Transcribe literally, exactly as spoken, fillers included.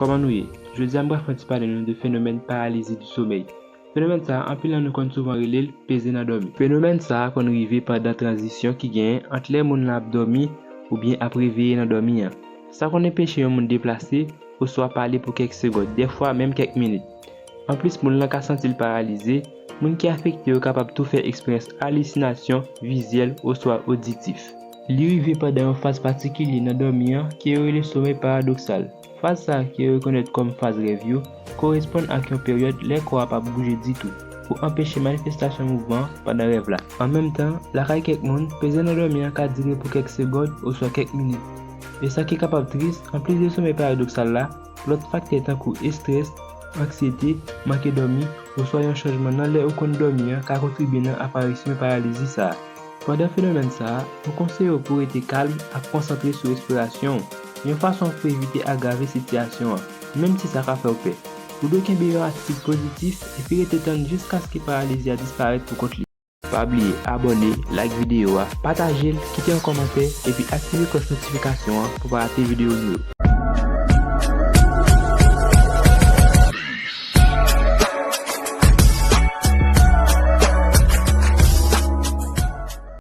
Kòman nou ye? Jodi a m pral fè yon ti pale nou de fenomèn paralizi di somèy. Fenomèn sa a, anpil nan nou konn souvan rele l peze nan dòmi. Fenomèn sa a konn rive pandan tranzisyon ki genyen ant lè moun lan ap dòmi oubyen ap reveye nan dòmi an. Sa konn anpeche yon moun deplase oswa pale pou kèk segonn, dèfwa menm kèk minit. Anplis, moun lan ka santi l paralize, moun ki afekte yo kapab tou fè eksperyans alisinasyon vizyèl oswa oditif. Li rive pandan yon faz patikilye nan dòmi an ke yo rele somèy paradoksal. Faz sa a, ke yo rekonèt kòm faz rèv yo, koresponn ak yon peryòd lè kò a p ap bouje ditou, pou anpeche manifestasyon mouvman pandan rèv la. An menm tan, lakay kèk moun, peze nan dòmi an ka dire pou kèk segonn oswa kèk minit. E sa ki kapab tris, anplis de somèy paradoksal la, lòt faktè tankou estrès, anksyete, manke dòmi, oswa yon chanjman nan lè ou konn dòmi an ka kontribye nan aparisyon paralizi sa a. Pandan fenomèn sa a, nou konseye w pou w rete kalm ak konsantre sou respirasyon w, yon fason pou evite agrave sitiyasyon an, menm si sa ka fè w pè. Ou dwe kenbe yon atitid pozitif epi rete tann jiskaske paralizi a disparèt poukont li. Pa bliye abòne, like videyo a, pataje l, kite yon kòmantè, epi aktive klòch notifikasyon an pou w pa rate videyo nou yo.